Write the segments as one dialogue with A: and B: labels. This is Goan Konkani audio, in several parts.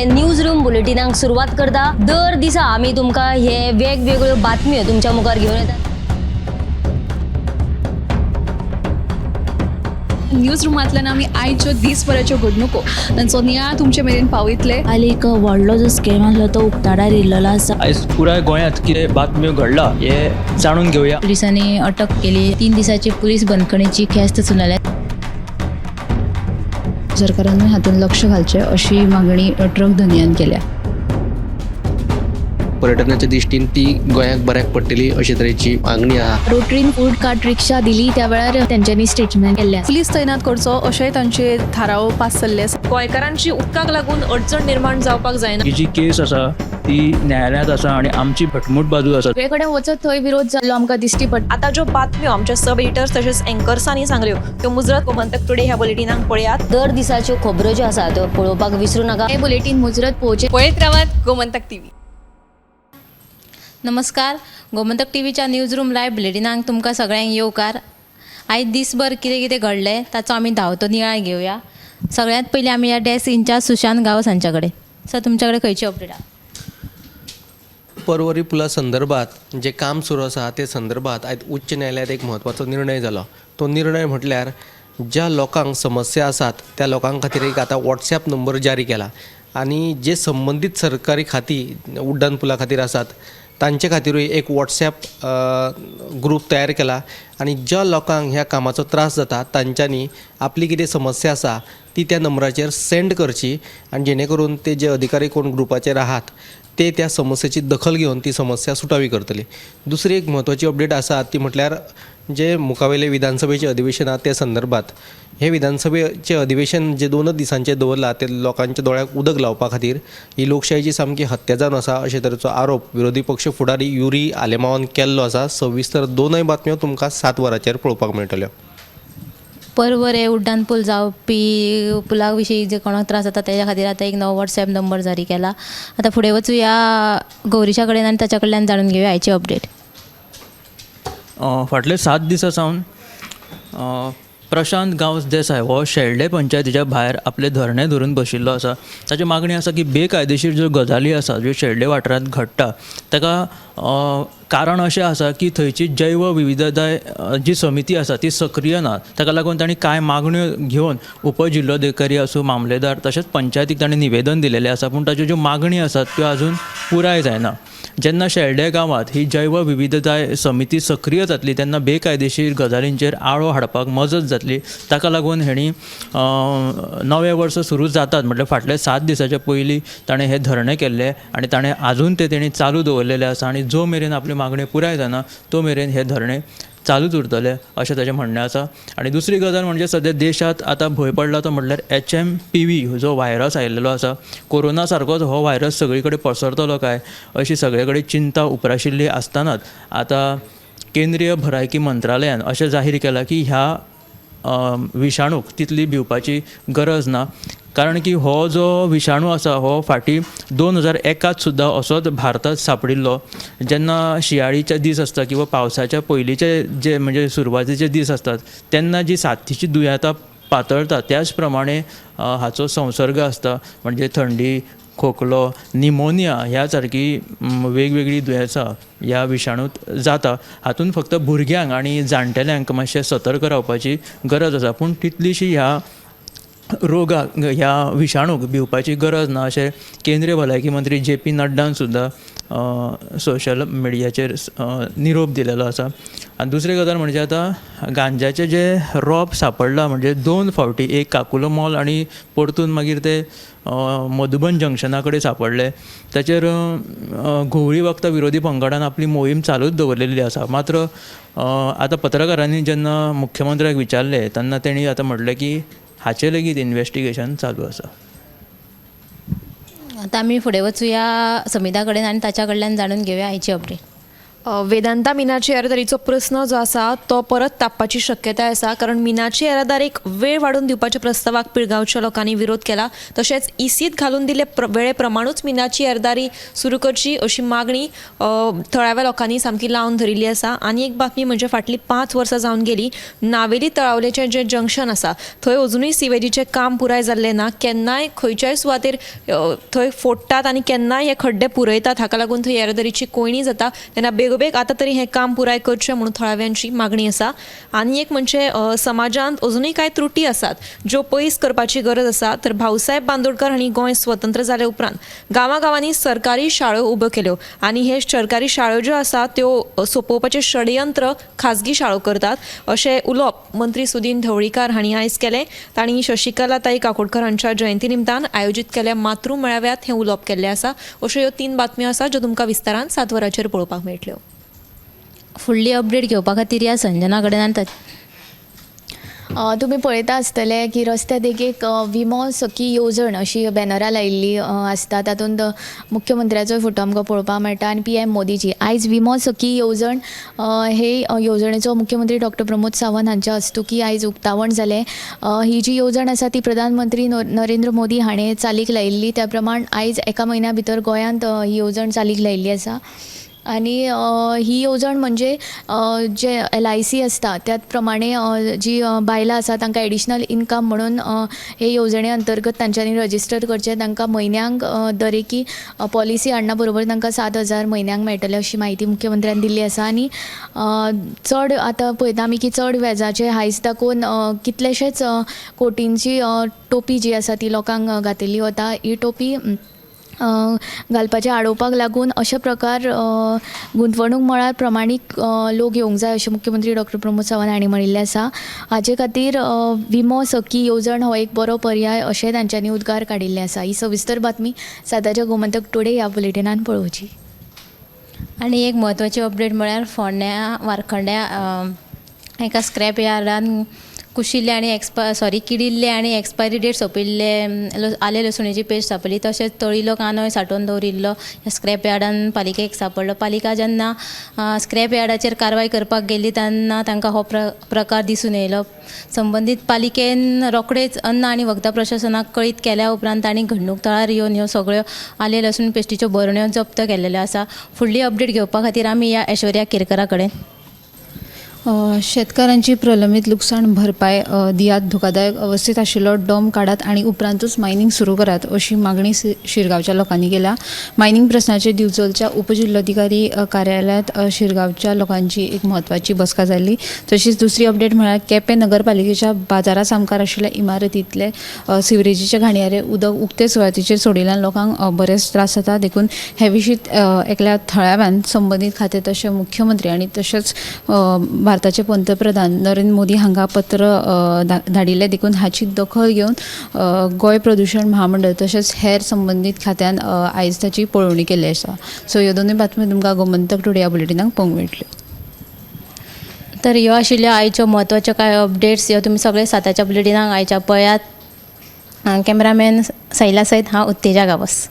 A: न्यूज रूम बुलेटिनाक सुरवात करता. दर दिसा आमी तुमकां हे वेगवेगळ्यो बातम्यो तुमच्या मुखार घेवन येतात.
B: न्यूज रुमांतल्यान आमी आयच्यो दीसभराच्यो घडणुको तांचो नियाळ तुमचे मेरेन पावयतले.
C: काल एक व्हडलो जो स्कॅम आसलो तो उक्ताडार येयल्लो आसा.
D: आयज पुराय गोंयांत कितें बातम्यो घडला हे जाणून घेवया.
C: पुलिसांनी अटक केली. 3 दिसाची पुलीस बंदखणीची ख्यास्त सुनायल्या.
B: सरकारानूय हातूंत लक्ष घालचें अशी मागणी ट्रक धनयान केल्या.
E: पर्यटनाच्या दृश्टीन ती गोंयाक बऱ्याक पडटली अशे तरेची मागणी आहा.
C: रोटरीन फूड कार्ट रिक्षा दिली त्या वेळार तेंच्यांनी स्टेटमेंट केल्लें आसा.
B: पुलीस तैनात करचो अशेंय तांचे थाराव पास जाल्ले आसा.
F: गोंयकारांची उदकाक लागून अडचण निर्माण जावपाक जायना.
D: ही जी केस आसा ती न्यायालयांत आसा आनी आमची घटमूट बाजू आसा.
C: सगळे कडेन वचत थंय विरोध जाल्लो आमकां दिश्टी पडटा.
F: आतां ज्यो बातम्यो आमच्या सब एडिटर्स तशेंच एंकर्सांनी सांगल्यो त्यो मुजरत गोमंतक टुडे ह्या बुलेटिनाक पळयात.
A: दर दिसाच्यो खबरो ज्यो आसा त्यो पळोवपाक विसरूं नाका.
C: हे बुलेटीन मुजरत पळोवचें.
G: पळयत रावात गोमंतक टीव्ही.
C: नमस्कार, गोमंतक टीव्हीच्या न्यूज रूम लायव्ह बुलेटिनाक तुमकां सगळ्यांक येवकार. आयज दीसभर कितें कितें घडलें ताचो आमी धांवतो नियाळ घेवया. सगळ्यांत पयलीं आमी ह्या डेस्क इन्चार्ज सुशांत गांवस हांच्या कडेन. सर, तुमच्या कडेन खंयची अपडेट आसा?
E: पर्वरी पुला संदर्भात जें काम सुरू आसा ते संदर्भात आयज उच्च न्यायालयांत एक म्हत्वाचो निर्णय जालो. तो निर्णय म्हटल्यार ज्या लोकांक समस्या आसात त्या लोकां खातीर एक आतां वॉट्सॅप नंबर जारी केला आनी जे संबंदीत सरकारी खातीं उड्डाण पुला खातीर आसात तांचे खातिरूय एक वॉट्सॅप ग्रूप तयार केला आनी ज्या लोकांक ह्या कामाचो त्रास जाता तांच्यांनी आपली कितें समस्या आसा ती त्या नंबराचेर सेंड करची आनी जेणे करून ते जे अधिकारी कोण ग्रुपाचेर आहात ते त्या समस्येची दखल घेवन ती समस्या सुटावी करतली. दुसरी एक म्हत्वाची अपडेट आसा ती म्हटल्यार जे मुखावेले विधानसभेचें अधिवेशन आहा ते संदर्भात हे विधानसभेचें अधिवेशन जे 2 दिसांचें दवरलां ते लोकांच्या दोळ्याक उदक लावपा खातीर ही लोकशायेची सामकी हत्या जावन आसा अशे तरेचो आरोप विरोधी पक्ष फुडारी युरी आलेमांवान केल्लो आसा. सविस्तर 2 बातम्यो तुमकां 7 वरांचेर पळोवपाक मेळटल्यो.
C: पर्वरे उड्डाण पूल जावपी पुला विशीं जे कोणाक त्रास जाता तेज्या खातीर आतां एक नवो वॉट्सॅप नंबर जारी केला. आतां फुडें वचुया गौरीशा कडेन आनी ताच्या कडल्यान जाणून घेवया आयची अपडेट.
D: फाटले 7 दिसां सावन प्रशांत गांवस देसाय हो शेल्डे पंचायतीच्या भायर आपले धरणें धरून बशिल्लो आसा. ताची मागणी आसा की बेकायदेशीर ज्यो गजाली आसा ज्यो शेल्डे वाठारांत घडटा ताका कारण अशें आसा की थंयची जैव विविधताय जी समिती आसा ती सक्रीय ना. ताका लागून तांणी कांय मागण्यो घेवन उपजिल्लोधिकारी आसूं, मामलेदार तशेंच पंचायतीक तांणी निवेदन दिलेलें आसा, पूण ताच्यो ज्यो मागणी आसात त्यो आजून पुराय जायना. जेन्ना शेल्डे गांवांत ही जैव विविधताय समिती सक्रीय जातली तेन्ना बेकायदेशीर गजालींचेर आळो हाडपाक मजत जातली. ताका लागून हेणी नवें वर्स सुरू जातात म्हटल्यार फाटल्या 7 दिसाच्या पयलीं ताणें हे धरणें केल्लें आनी ताणें आजून ते तेणी चालू दवरलेलें आसा आनी जो मेरेन आपली मागणी पुराय जायना तो मेरेन हे धरणें चालूच उरतलें अशें ताचें म्हणणें आसा. आनी दुसरी गजाल म्हणजे सद्या देशांत आतां भंय पडला तो म्हटल्यार HMPV जो व्हायरस आयिल्लो आसा, कोरोना सारकोच हो व्हायरस सगळी कडेन पसरतलो काय अशी सगळे कडेन चिंता उप्राशिल्ली आसतनाच आतां केंद्रीय भलायकी मंत्रालयान अशें जाहीर केलां की ह्या विशाणूक तितली भिवपाची गरज ना, कारण की हो जो विशाणू आसा हो फाटीं 2001 सुद्दां असोच भारतांत सांपडिल्लो. जेन्ना शियाळीचे दीस आसता किंवा पावसाच्या पयलींचे जे म्हणजे सुरवातीचे दीस आसतात तेन्ना जी साथीची दुयेंतां पातळटा त्याच प्रमाणे हाचो संसर्ग आसता, म्हणजे थंडी, खोकलो, निमोनिया ह्या सारकी वेगवेगळीं दुयेंसां ह्या विशाणूत जाता. हातूंत फक्त भुरग्यांक आनी जाणटेल्यांक मातशें सतर्क रावपाची गरज आसा, पूण तितलीशी ह्या रोगाक ह्या विशाणूक भिवपाची गरज ना अशें केंद्रीय भलायकी मंत्री जे.पी. नड्डान सुद्दां सोशल मिडियाचेर निरोप दिलेलो आसा. आनी दुसरी गजाल म्हणजे आतां गांजाचे जे रोप सांपडला म्हणजे 2 फावटी, एक काकुलो मॉल आनी परतून मागीर ते मधुबन जंक्शना कडेन सांपडले. ताचेर घुंवळी वखदां विरोधी पंगडान आपली मोहीम चालूच दवरलेली आसा. मात्र आतां पत्रकारांनी जेन्ना मुख्यमंत्र्याक विचारलें तेन्ना तेणी आतां म्हटलें की हाचें लेगीत इन्वेस्टिगेशन चालू आसा.
C: आतां आमी फुडें वचुया समिता कडेन आनी ताच्या कडल्यान जाणून घेवया आयची अपडेट.
F: वेदांता मिनाची येरादारीचो प्रस्न जो आसा तो परत तापपाची शक्यताय आसा, कारण मिनाची येरादारीक वेळ वाडोवन दिवपाच्या प्रस्तावाक पिळगांवच्या लोकांनी विरोध केला. तशेंच इसीत घालून दिल्ले वेळे प्रमाणूच मिनाची येरादारी सुरू करची अशी मागणी थळाव्या लोकांनी सामकी लावन धरिल्ली आसा. आनी एक बातमी म्हणजे फाटलीं 5 वर्सां जावन गेली, नावेली तळावलेचें जें जंक्शन आसा थंय अजुनूय सिवेजीचें काम पुराय जाल्लें ना. केन्नाय खंयच्याय सुवातेर थंय फोडटात आनी केन्नाय हे खड्डे पुरयतात, हाका लागून थंय येरादारीची कोंयडी जाता. तेन्ना बेगोबेग आतां तरी हें काम पुराय करचें म्हणून थळाव्यांची मागणी आसा. आनी एक म्हणजे समाजांत अजुनूय कांय त्रुटी आसात ज्यो पयस करपाची गरज आसा. तर भाऊसाहेब बांदोडकर हांणी गोंय स्वतंत्र जाले उपरांत गांवागांवांनी सरकारी शाळो उब्यो केल्यो आनी हे सरकारी शाळो ज्यो आसा त्यो सोंपोवपाचें षडयंत्र खाजगी शाळो करतात अशें उलोवप मंत्री सुदीन ढवळीकार हांणी आयज केलें. तांणी शशिकला ताई काकोडकर हांच्या जयंती निमतान आयोजीत केल्ल्या मातृ मेळाव्यात हें उलोवप केल्लें आसा. अश्यो ह्यो 3 बातम्यो आसा ज्यो तुमकां विस्तारान 7 वरांचेर पळोवपाक मेळटल्यो.
C: फुडली अपडेट घेवपा खातीर ह्या संजना कडेन आनी
G: तुमी पळयता आसतले की रस्त्या देगेक विमो सखी येवजण अशी बॅनरां लायिल्ली आसता. तातूंत मुख्यमंत्र्याचोय फोटो आमकां पळोवपाक मेळटा आनी PM मोदीजी. आयज विमो सखी येवजण हे येवजणेचो मुख्यमंत्री डॉक्टर प्रमोद सावंत हांच्या हस्तुकी आयज उक्तावण जालें. ही जी येवजण आसा ती प्रधानमंत्री नरेंद्र मोदी हाणें चालीक लायिल्ली. त्या प्रमाण आयज एका म्हयन्या भितर गोंयांत ही येवजण चालीक लायिल्ली आसा. आनी ही येवजण म्हणजे जे LIC आसता त्याच प्रमाणे जी बायलां आसा तांकां एडिशनल इनकम म्हणून हे येवजणे अंतर्गत तांच्यांनी रजिस्टर करचें. तांकां म्हयन्यांक दरेकी पॉलिसी हाडना बरोबर तांकां 7,000 म्हयन्यांक मेळटले अशी म्हायती मुख्यमंत्र्यान दिल्ली आसा. आनी चड आतां पळयता आमी की चड व्याजाचे हायस दाखोवन कितलेशेच कोटींची टोपी जी आसा ती लोकांक घातिल्ली वता. ही टोपी घालपाचें आडोवपाक लागून अशे प्रकार गुंतवणूक मळार प्रमाणीक लोक येवंक जाय अशें मुख्यमंत्री डॉक्टर प्रमोद सावंत हांणी म्हणिल्लें आसा. हाचे खातीर विमो सखी येवजण हो एक बरो पर्याय अशें तांच्यांनी उद्गार काडिल्ले आसा. ही सविस्तर बातमी सदाच्या गोमंतक टुडे ह्या बुलेटिनान पळोवची.
C: आनी एक म्हत्वाची अपडेट म्हळ्यार फोंड्या वारखंड्या एका स्क्रॅप यार्डान कुशिल्ले आनी किडिल्ले आनी एक्सपायरी डेट सोंपिल्ले आले लसुणीची पेस्ट सांपडली. तशेंच तळिल्लो कांदोय सांठोवन दवरिल्लो ह्या स्क्रॅप यार्डान पालिकेक सांपडलो. पालिका जेन्ना स्क्रॅप यार्डाचेर कारवाय करपाक गेली तेन्ना तांकां हो प्रकार दिसून येयलो. संबंदीत पालिकेन रोखडेच अन्न आनी वखदां प्रशासनाक कळीत केल्या उपरांत तांणी घडणूक थळार येवन ह्यो सगळ्यो आले लसूण पेस्टीच्यो बरण्यो जप्त केल्ल्यो आसा. फुडली अपडेट घेवपा खातीर आमी ह्या ऐश्वर्या केरकरा कडेन.
H: शेतकारांची प्रलंबीत लुकसाण भरपाय दियात, धोकादायक अवस्थेत आशिल्लो डॉम काडात आनी उपरांतूच मायनींग सुरू करात अशी मागणी शिरगांवच्या लोकांनी केल्या. मायनींग प्रस्नाचेर दिवचलच्या उपजिल्लोधिकारी कार्यालयांत शिरगांवच्या लोकांची एक म्हत्वाची बसका जाल्ली. तशीच दुसरी अपडेट म्हळ्यार केपें नगरपालिकेच्या बाजारा सामकार आशिल्ल्या इमारतींतले सिवरेजीचे घाणयारे उदक उक्ते सुवातीचेर सोडिल्ल्यान लोकांक बरेच त्रास जाता. देखून हे विशीं एकल्या थळाव्यान संबंदीत खातें तशें मुख्यमंत्री आनी तशेंच भारताचे पंतप्रधान नरेंद्र मोदी हांकां पत्र धाडिल्लें. देखून हाची दखल घेवन गोंय प्रदूशण महामंडळ तशेंच हेर संबंदीत खात्यान आयज ताची पळोवणी केल्ली आसा. सो ह्यो दोनूय बातम्यो तुमकां गोमंतक टुडे ह्या बुलेटिनाक पळोवंक मेळटल्यो.
C: तर ह्यो आशिल्ल्यो आयच्यो म्हत्वाच्यो कांय अपडेट्स. ह्यो तुमी सगळे 7च्या बुलेटिनाक आयच्या पळयात. कॅमेरामॅन सैला सयत हांव उत्तेजा गावस.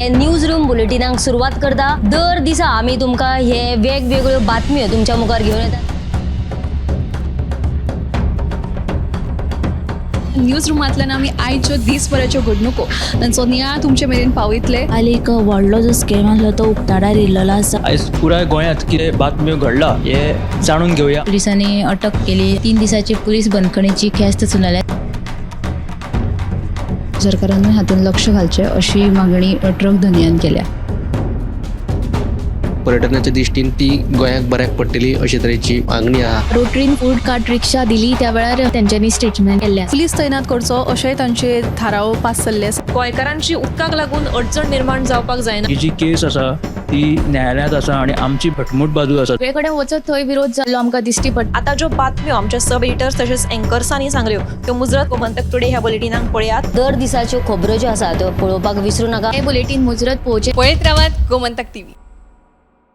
A: न्यूज रूम बुलेटिनाक सुरवात करता. दर दिसा आमी तुमकां हे वेगवेगळ्यो बातम्यो तुमच्या मुखार घेवन येतात.
B: न्यूज रुमांतल्यान आमी आयच्यो दीसभराच्यो घडणुको तांचो नियाळ तुमचे मेरेन पावयतले.
I: आनी एक व्हडलो जो स्कॅम आसलो तो उक्ताडार येयल्लो आसा.
D: आयज पुराय गोंयांत कितें बातम्यो घडला हे जाणून घेवया.
C: पुलिसांनी अटक केली. 3 दिसाची पुलीस बंदखणीची ख्यास्त सुनायल्या.
H: सरकारानूय हातूंत लक्ष घालचें अशी मागणी ट्रक धनयान केल्या.
E: पर्यटनाच्या दृश्टीन ती गोंयाक बऱ्याक पडटली अशे तरेची मागणी आहा.
G: रोटरीन फूड कार्ट रिक्षा दिली त्या वेळार तेंच्यांनी स्टेटमेंट केल्लें.
B: पुलीस तैनात करचो अशेंय तांचे थाराव पास जाल्ले आसा.
F: गोंयकारांची उदकाक लागून अडचण निर्माण जावपाक जायना.
D: ही जी केस आसा ती न्यायालयांत आसा आनी आमची घटमूट बाजू आसा.
G: सगळे कडेन वचत थंय विरोध जाल्लो आमकां दिश्टी पडटा.
F: आतां ज्यो बातम्यो आमच्या सब एडिटर्स तशेंच एंकर्सांनी सांगल्यो त्यो मुजरत गोमंतक टुडे ह्या बुलेटिनाक पळयात.
A: दर दिसाच्यो खबरो ज्यो आसा त्यो पळोवपाक विसरूं नाका.
G: हे बुलेटीन मुजरत पळोवचें.
B: पळयत रावात गोमंतक टीव्ही.